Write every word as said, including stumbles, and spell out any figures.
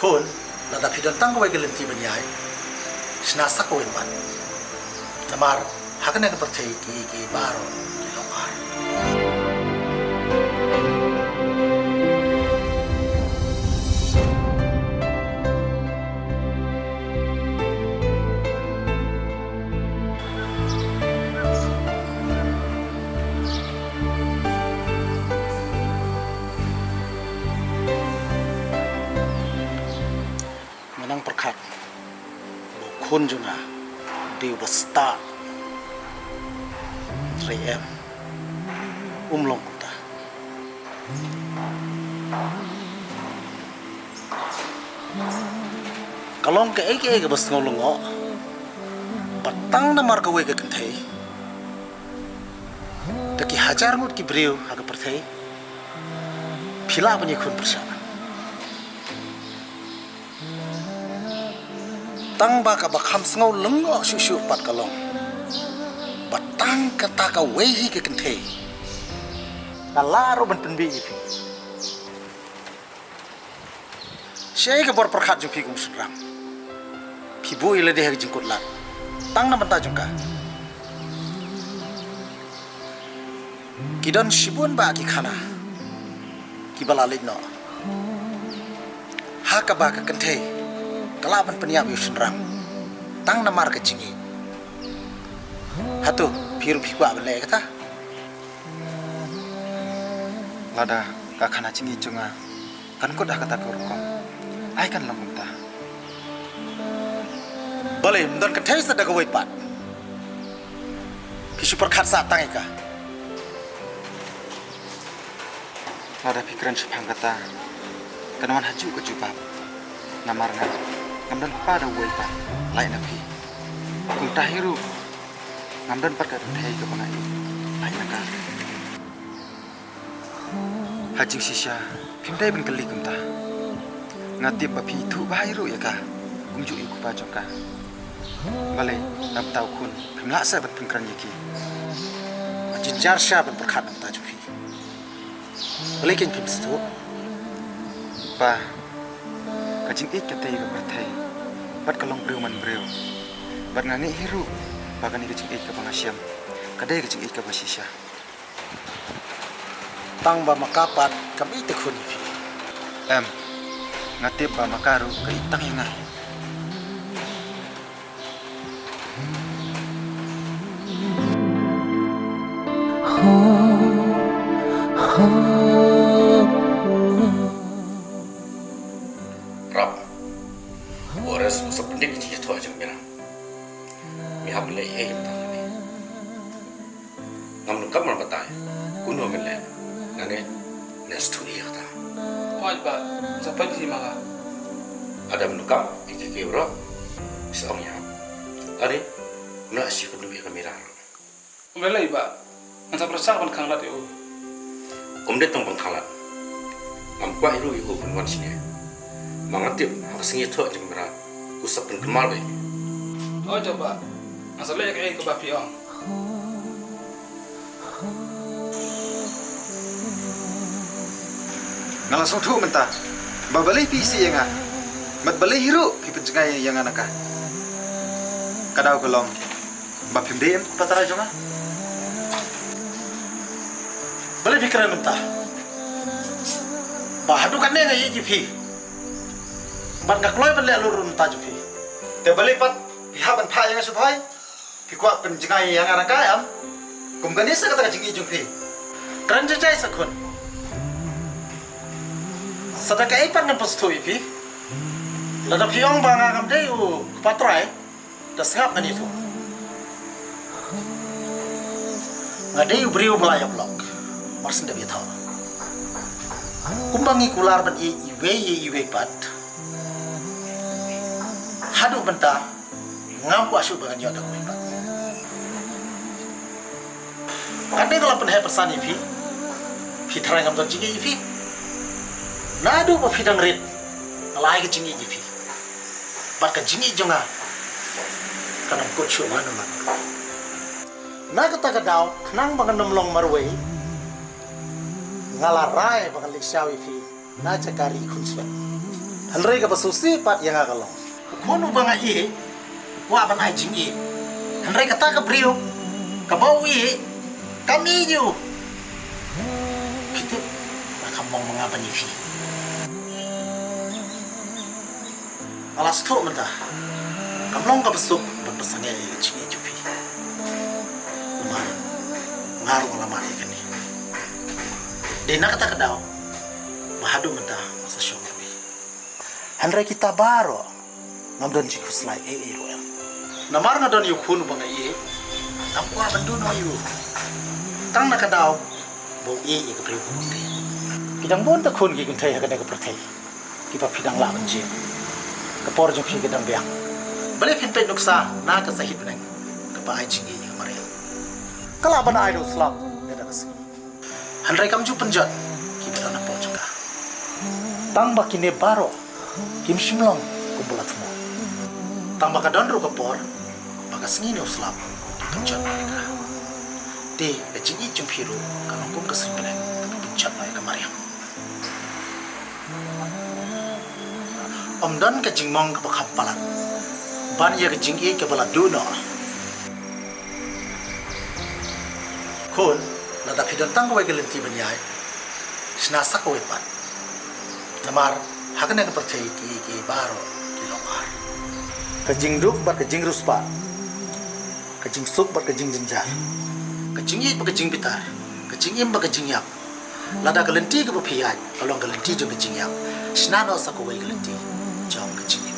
Khun, lada phi don tang kawei ka lynti ban ïaid, shna sa kawei pat. Namar ha kane ka pyrthei ki, ki baroh ki long ar. Nga nang pyrkhat ba u khun jong nga dei uba stad. Hynrei em, um long kumta. Ka long kaei kaei kaba sngew lyngngoh, ba tang namar kawei ka kynthei, da ki hajar ngut ki briew ha ka pyrthei, phi lah ban ïakhun pyrshah. Tang ba kaba kham sngew lyngngoh shuh shuh pat ka long ba tang kata kawei hi ka kynthei ka lah ruh ban pynbiej ïa phi. Shaei ka bor pyrkhat jong phi kum u shynrang? Phi buh ïa lade ha ka jingkut lad tang na bynta jong ka. Ki don shibun bah ki khana kiba la leit noh ha kaba ka kynthei ka lah ban pynïap ïa u shynrang tang namar ka jingïeit. Hato phi ruh phi kwah ban leh kata? Lada ka khana jingïeit jong nga kan kut ha kata ka rukom, ai kan long kumta. Balei ym don kynthei sa da kawei pat? Phi shu pyrkhat sa tang ïa ka. Lada phi kren shaphang kata, kan wan ha juh ka jubab. Namar nga ngam don kpa da uwei pat lait na phi. Kumta hi ruh ngam don pat ka kynthei kaba nga ïeit lait na ka. Ha jingshisha phim dei ban kylli kumta. Nga tip ba phi ithuh bha hi ruh ïa ka kumjuh ïa u kpa jong ka. Balei na bynta u khun phim lah seh ban pynkren ïa ki? Nga jynjar sha ban pyrkhat na bynta jong phi. Balei kein phim sngewthuh? Pa, ka jingïeit ka dei ka pyrthei bad ka long briew man briew. Bad nga ngeit hi ruh ba kane ka jingïeit kaba nga shem ka dei ka jingïeit kaba shisha. Tang ba ma ka pat kam ïeit te khun ïa phi. Em, nga tip ba ma ka ruh ka ïeit tang ïa nga. Rap. Ores u sa pyndik ki thoh jong mira. Mi hap leh ei ei tang ni. Ngam donkam ban batai kumno men leh. Nga ngeit ngan sngewthuh ïa kata. Hooid bah, sa peit hi ma nga. Lada men donkam ïa ki ki bro, sa ong ïa. Lane nga shu kynduh ïa ka Mira. Um lei lei bah, ngan sa pyrshang ban khanglad ïa u. Um dei tang ban khanglad. Ngam kwah ïa u ïa u ban wan shane. Ma nga tip ha ka sngi thoh jong Mira u sa pynkynmaw beit. Hooid bah, ngan sa leh ïa kaei kaba phi ong. Nga la sngewthuh mynta ba balei phi isih ïa nga, bad balei hi ruh phi pynjngai ïa nga na ka. Ka daw ka long ba phim dei em u patrai jong nga. Balei phi kren mynta ba haduh katne nga ïeit ïa phi, bad nga kloi ban leh lur mynta jong phi? Te balei pat phi hap ban phah ïa nga sha Bhoi? Phi kwah pynjngai ïa nga na ka em? Kum kane sa kata ka jingïeit jong phi. Kren jai jai sa khun. Sa da kaei pat ngan pynsngewthuh ïa phi. Lada phi ong ba nga ngam dei u kpa trai, da sngap ngan ïathuh. Nga dei u briew ba la ïap lok, mar shen da phi thoh. Kumba ngi kular ban ïeit iwei ïa iwei pat, haduh mynta ngam kwah shuh ba ngan ïoh da kawei pat. Kane nga la pynheh pynsan ïa phi, phi tharai ngam don jingïeit ïa phi? Naduh ba phi dang rit nga la ai ka jingïeit ïa phi. Bad ka jingïeit jong nga kan ym kut shuh ban ym. Na kata ka daw, khnang ba ngan ym long marwei, nga la rai ba ngan leit shaw ïa phi na jaka ri khunswet. Hynrei kaba sngewsih pat ïa nga ka long, u khun uba nga ïeit u kwah ban ai jingïeit. Hynrei kata ka briew kaba u ïeit kam ïeit ïa u. Phi tip, nga kham mong ma nga ban ïa phi. Nga la sngewthuh mynta kam long kaba suk ban pynsangeh ïa ka jingïeit jong phi. Namar nga ruh nga la mad ïa kane. Dei na kata ka daw ba haduh mynta nga sa shong marwei. Hynrei kita baroh ngam don jingkhuslai ei ei ruh em. Namar nga don ïa u khun uba nga ïeit, ngam kwah ban duh noh ïa u. Tang na ka daw ba u ïeit ïa ka briew kaba u dei. Ki dang bun ta khun ki kynthei ha kane ka pyrthei kiba phi dang lah ban jied. Ka por jong phi ka dang biang. Balei phin peit nuksa na ka sahit bneng kaba ai jingïeit ïa ka mariang? Ka lah ban ai da u slap ne da ka sngi. Hynrei kam ju pynjot kiba don hapoh jong ka. Tang ba kine baroh kim shym long kumba la thmu. Tang ba ka don ruh ka por ba ka sngi ne u slap ki pynjot noh ïa ka. Te ka jingïeit jong phi ruh ka long kum ka suiñ bneng kaba pynjot noh ïa ka mariang. Ym don ka jingmong kaba kham palat ban ïa ka jingïeit kaba la duh noh. Khun, lada phi don tang kawei ka lynti ban ïaid, shna sa kawei pat. Namar ha kane ka pyrthei kiei kiei baroh ki long ar. Ka jingduk bad ka jingriewspah, ka jingsuk bad ka jingjynjar, ka jingïeit bad ka jingbitar, ka jingim bad ka jingïap. Lada ka lynti kaba phi ïaid ka long ka lynti jong ka jingïap, shna noh sa kawei ka lynti jong ka jingim.